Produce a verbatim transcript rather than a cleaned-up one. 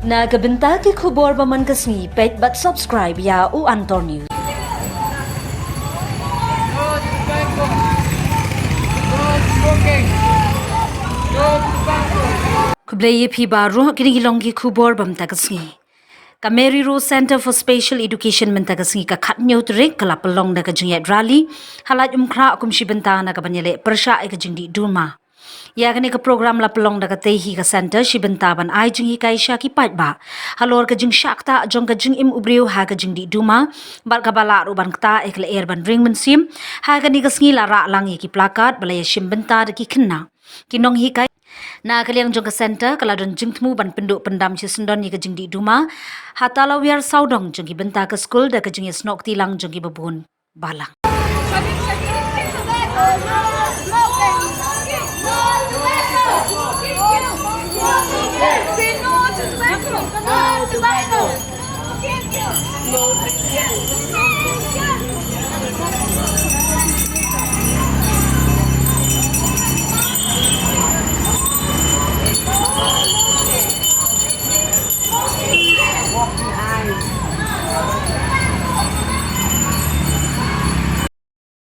Na ka bynta ki khubor ba man ka sngi, peit bad subscribe ïa u Antor News. Khublei ïa phi baroh, kine ki long ki khubor ba mynta ka sngi. Ka Mary Roe Centre for Special Education mynta ka sngi ka khatñiew tarik ka la pynlong da ka jingïaid rally ha Laitumkhrah kum shi bynta na ka ban ïaleh pyrshah ïa ka jingdih duma. Ïa kane ka program la pynlong da katei hi ka centre shi bynta ban ai jinghikai sha ki paidbah halor ka jingshah ktah jong ka jingim u briew ha ka jingdih duma, bad kaba lah ruh ban ktah ïa ka lyer ban ring mynsiem. Ha kane ka sngi la rah lang ïa ki placard ba la ïashim bynta da ki khynnah. Ki nonghikai na ka liang jong ka centre ka la don jingthmu ban pynduh pyndam shisyndon ïa ka jingdih duma ha talawiar sawdong jong ki bynta ka skul da ka jingïasnoh kti lang jong kiba bun balang.